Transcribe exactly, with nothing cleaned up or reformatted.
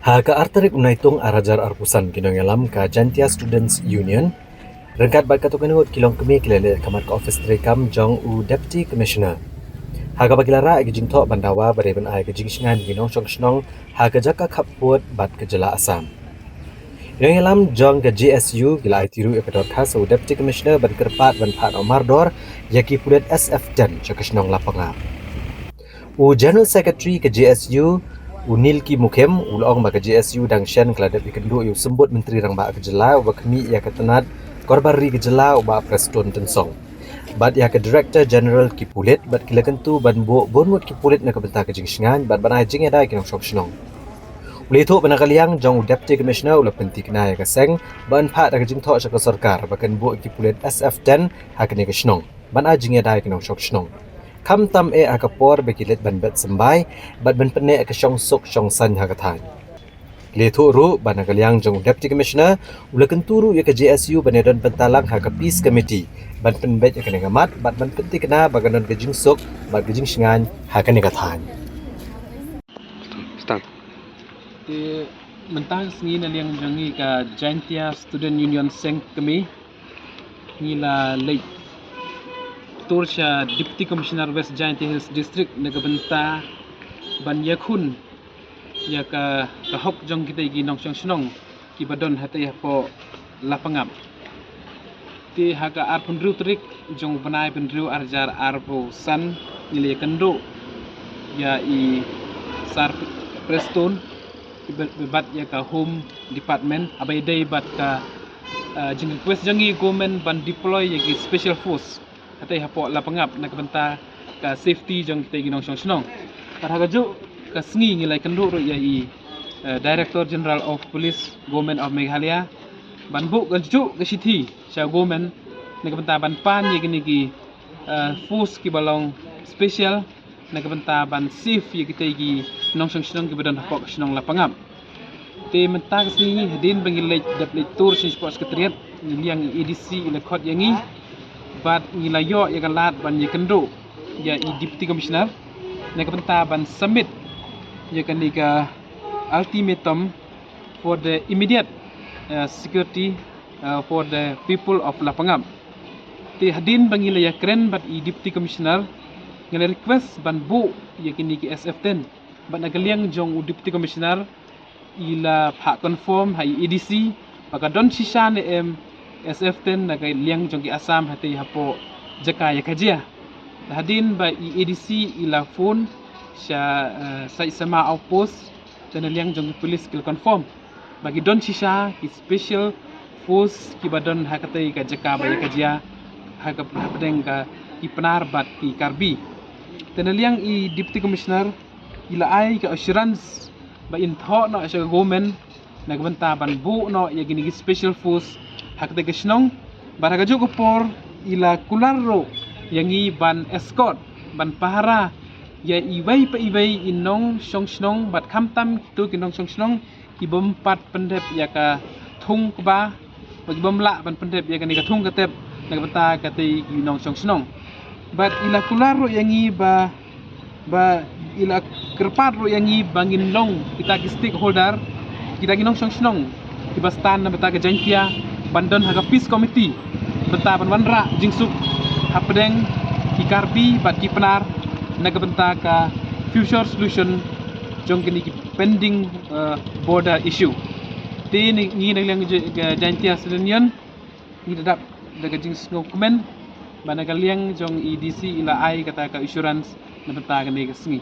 Ha ka ar tarik u Naitung ar hajar arphew san, ki nongïalam ka Jaintia Students Union ryngkat bad katto katne ngut ki longkmie ki la leit ha khmat ka ophis treikam jong u Deputy Commissioner. Ha kaba ki la rah ïa ka jingthoh ban dawa ba dei ban ai ka jingshngaiñ ïa ki nongshong shnong ha ka jaka khappud bad ka jylla Assam. Ki nongïalam jong ka J S U ki la aiti ruh ïa ka dorkhas ha u Deputy Commissioner ban kyrpad ban phah noh mardor ïa ki pulit S F ten sha ka shnong Lapangap. U General Secretary ka J S U, u Nilki Mukhim, u la ong ba ka J S U dang shen ka la dep ïakynduh ïa u Symbud Myntri Rangbah ka jylla uba khmih ïa ka tnat Korbar Ri ka jylla, u Bah Prestone Tynsong, bad ïa ka Director General ki pulit, bad ki la kyntu ban buh bun ngut ki pulit na ka bynta ka jingshngaiñ bad ban ai jingïada ïa ki nongshong shnong. U la ïathuh ba na ka liang jong u Deputy Commissioner u la pynthikna ïa ka seng ban phah da ka jingthoh sha ka sorkar ba kan buh ki pulit S F ten ha kane ka shnong ban ai jingïada ïa ki nongshong shnong, khamtam eh ha ka por ba ki leit ban bet symbai bad ban pynneh ka shongsuk shongsaiñ ha ka thaiñ. Ki la ïathuh ruh ba na ka liang jong u Deputy Commissioner u la kyntu ruh ïa ka J S U ban ïadon bynta lang ha ka Peace Committee ban pynbeit ïa kane ka mat bad ban pynthikna ba kan don ka jingsuk bad ka jingshngaiñ ha kane ka thaiñ. Te mynta ka sngi na liang jong ngi ka Jaintia Student Union Seng Kmie, ngi la leit tur sha Deputy Commissioner West Jaintia Hills District na ka bynta ban ïakhun ïa ka, ka hok jong kita ki nongshong shnong kiba don hatei hapoh Lapangap. Te ha ka arphew hynriew tarik jong u bnai ba hynriew ar hajar arphew san, ngi la ïakynduh ïa i Sir Prestone, iba, iba bat ïa ka Home Department, haba ïadei bad ka, ah, jingrequest jong ngi government ban deploy ïa ki special force hatei hapoh Lapangap na ka bynta ka safety jong kita ki nongshong shnong. Bad ha kajuh ka sngi ngi la ïakynduh ruh ïa i, eh, Director General of Police, Government of Meghalaya, ban buh kajuh ka shithi sha government na ka bynta ban pan ïa kine ki, eh, force kiba long special na ka bynta ban safe ïa kita ki nongshong shnong kiba don hapoh ka shnong Lapangap. Te mynta ka sngi hadien ba ngi leit, dep leit tur sha Sports Secretariat, na liang i A D C i la khot ïa ngi bad ngi la ïoh ïa ka lad ban ïakynduh ïa i Deputy Commissioner na ka bynta ban submit ïa kane ka ultimatum for the immediate, uh, security, uh, for the people of Lapangap. Te hadien ba ngi la ïakren bad i Deputy Commissioner, ngi la request ban buh ïa kine ki S F ten, bad na ka liang jong u Deputy Commissioner i la phah confirm ha i A D C ba ka don shisha ne em S F ten na ka liang jong ki Assam hatei hapoh jaka ïa ka jia. Hadien ba i A D C i la phone sha, eh, Saitama Outpost, te na liang jong ki police ki la confirm ba ki don shisha ki special force kiba don ha katei ka jaka ba ïa ka jia, ha ka, hapdeng ka ki Pnar bad ki Karbi. Te na liang i Deputy Commissioner i la ai ka assurance ba in thoh noh sha ka government na ka bynta ban buh noh ïa kine ki special force ha katei ka shnong. Bad ha kajuh ka por i la kular ruh ïa ngi ban escort, ban pahara ïa iwei pa iwei i nongshong shnong, bad khamtam kito ki nongshong shnong ki bym pat pyndep ïa ka thung kba, bad ki bym lah ban pyndep ïa kane ka thung ka tep na ka bynta katei ki nongshong shnong. Bad i la kular ruh ïa ngi ba, ba i la kyrpad ruh ïa ngi ba ngin long kita ki stakeholder, kita ki nongshong shnong kiba stand na bynta ka Jaiñtia, ban don ha ka peace committee bynta ban wanrah jingsuk hapdeng ki Karbi bad ki Pnar na ka bynta ka future solution jong kine ki pending, eh, border issue. Te ngi na ka liang ka Jaiñtia Student Union ngi da dap da ka jingsngewkmen ba na ka liang jong i A D C i la ai kata ka assurance na bynta kane ka sngi.